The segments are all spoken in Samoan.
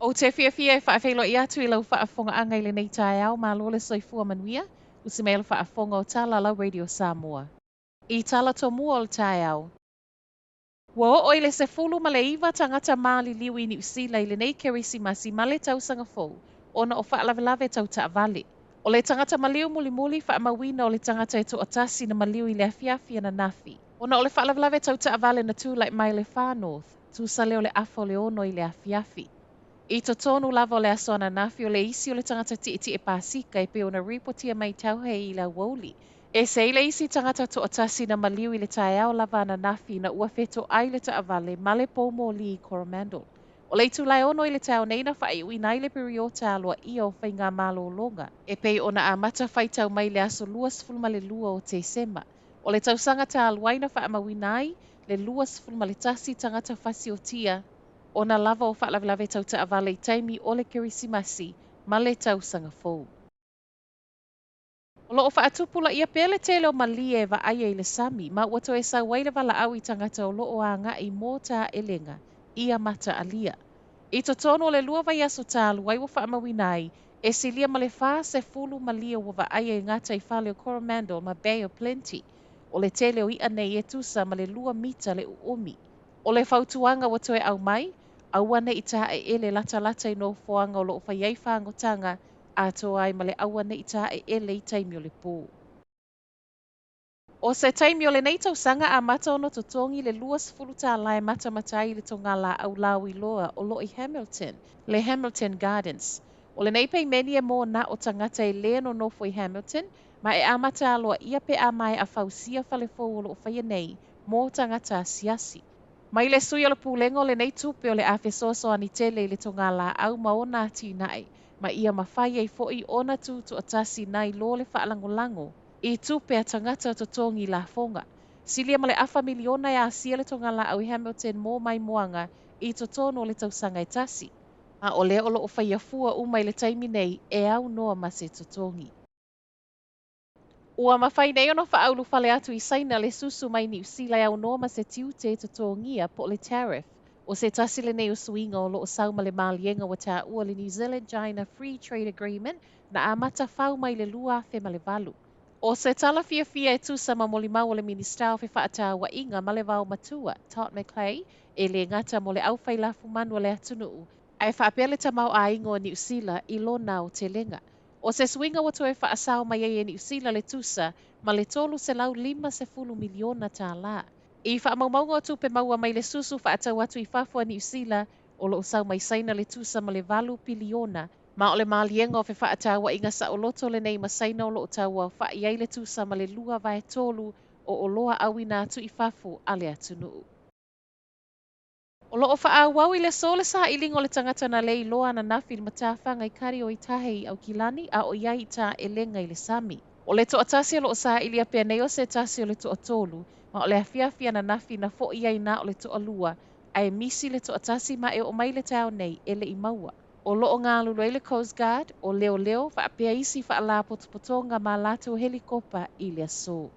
Ou te fiafia e faafeiloai atu i lau faafofogaaga i lenei taeao, malo le soifua manuia, usi mai le faafofoga o Tala lau Radio Samoa. I tala tomua o le taeao. Ua oo i le 19 tagata maliliu i Niu Sila i lenei Kerisimasi ma le tausaga fou ona o faalavelave tau taavale. O le tagata maliu mulimuli faamauina o le tagata e toatasi na maliu i le afiafi ananafi ona o le faalavelave tau taavale na tulai mai le Far North, tusa lea o le 5:30 i le afiafi. I totonu lava o le aso ananafi o le isi o le tagata tietie pasika e pei ona ripotia mai Tauhei i le aoauli. E se i le isi tagata toatasi na maliu i le taeao lava ananafi na ua fetoai le taavale ma le poumoli i Coromandel. O le itula e 6 i le taeao nei na faaiuina ai le piriota aloaia o faiga malologa e pei ona amata faitau mai le aso 22 o Tesema. O le tausaga talu ai na faamauina ai le 21 tagata fasiotia ona lava o faalavelave tau taavale i taimi o le Kerisimasi ma le tausaga fou. O loo faatupulaia pea le tele o malie e vaaia i le sami, ma ua toe sau ai le valaau i tagata o loo agai mo taelega ia mataalia. I totonu o le 2 vaiaso talu ai ua faamauina ai e silia ma le 40 malie ua vaaia i gataifale o Coromandel ma Bay of Plenty. O le tele o i'a nei e tusa ma le 2 mita le uumi. O le fautuaga ua toe aumai, aua nei taeele latalata i nofoaga o loo fai ai fagotaga atoa ai ma le aua nei taeele i taimi o le pō. O se taimi o lenei tausaga amata ona totogi le $20 e matamata ai i le togalaau lauiloa o loo i Hamilton, le Hamilton Gardens. O lenei peimeni e mō na o tagata e le nonofo i Hamilton, ma e amata aloaia pe a maea fausia fale fou o loo faia nei mō tagata asiasi. Mai le sui o le pulega o lenei tupe o le a fesoasoani tele i le togalaau ma ona atinae, ma ia mafai ai foi ona tutoatasi nai lo le faalagolago i tupe a tagata totogi lafoga. Silia ma le afa miliona e asia le togalaau i Hamilton mō maimoaga i totonu o le tausaga e tasi. Ma o lea o loo faia fua uma i le taimi nei e aunoa ma se totogi. Ua mafai nei ona faaulufale atu i Saina le susu mai Niu Sila e aunoa ma se tiute e totogia po o le tariff. O se tasi lenei o suiga o loo sau ma le maliega ua taua le New Zealand China Free Trade Agreement na amata fau mai le 2008. O se tala fiafia e tusa ma molimau o le Minista o Fefaatauaiga ma le Vaomatua, Todd McClay, e le gata mo le aufai lafumanu a le atunuu, ae faapea le tamaoaiga o Niu Sila i lona aotelega. O se suiga ua toe faasao mai ai e Niu Sila le tusa ma le $350 miliona tālā. I faamaumauga o tupe maua mai le susu faatau atu i fafo a Niu Sila, o loo sau mai Saina le tusa ma le 8 piliona, ma o le maliega o fefaatauaiga saoloto lenei ma Saina o loo tauaofa'i ai le tusa ma le 2/3 o oloa auina atu i fafo a le atunuu. O loo faaauau i le aso le sailiga o le tagata na le iloa ananafi i le matafaga i Karioitahi i Aukilani a o i ai i taelega i le sami. O le toatasi o loo sailia pea nei o se tasi o le toatolu, ma o le afiafi ananafi na foi ai na o le toalua, ae misi le toatasi ma e oo mai le taeao nei e le i maua. O loo galulue ai le Coast Guard, o leoleo, faapea isi faalapotopotoga ma latou helikopa i le aso.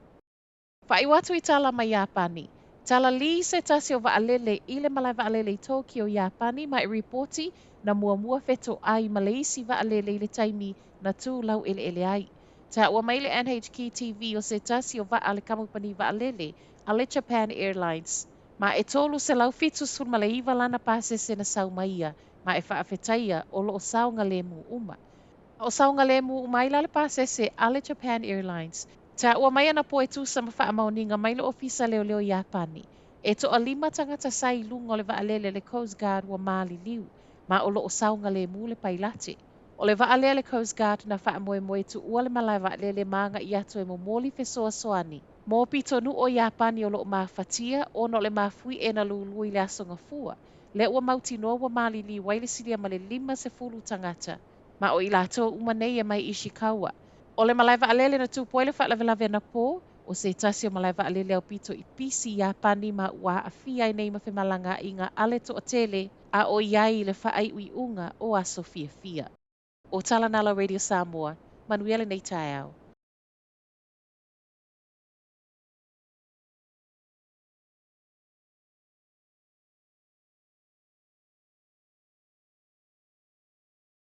Faaiu atu i tala mai Iapani. Tala li se tasi o vaalele i le malae vaalele i Tokyo, Iapani, ma e ripoti na muamua fetoai ma le isi vaalele i le taimi na tu laueleele ai. Taua mai le NHK TV o se tasi o vaa le kamupani vaalele a le Japan Airlines. Ma e 379 lana pasese na sau mai ia, ma e faafetaia o loo saogalemu uma. O saogalemu uma ai la le pasese a le Japan Airlines. Taua mai anapo e tusa ma faamaoniga mai le Ofisa Leoleo Iapani. E 5 tagata sa i luga o le vaalele le Coast Guard ua maliliu, ma o loo saogalemu le pailate. O le vaalele le Coast Guard na faamoemoe tuua le malae vaalele ma aga'i atu e momoli fesoasoani mo pitonuu o Iapani o loo mafatia ona o le mafuie na lului i le aso Gafua. Lea ua mautinoa ua maliliu ai le silia ma le 50 tagata, ma o i latou uma nei e mai Ishikawa. O le malae vaalele na tupu ai le faalavelave anapo, o se tasi o malae vaalele aupito i pisi Iapani ma ua aafia ai nei ma femalagaaiga a le toatele a o i ai i le faaiuiuga o aso fiafia. O Tala Nalo Radio Samoa, manuia lenei taeao.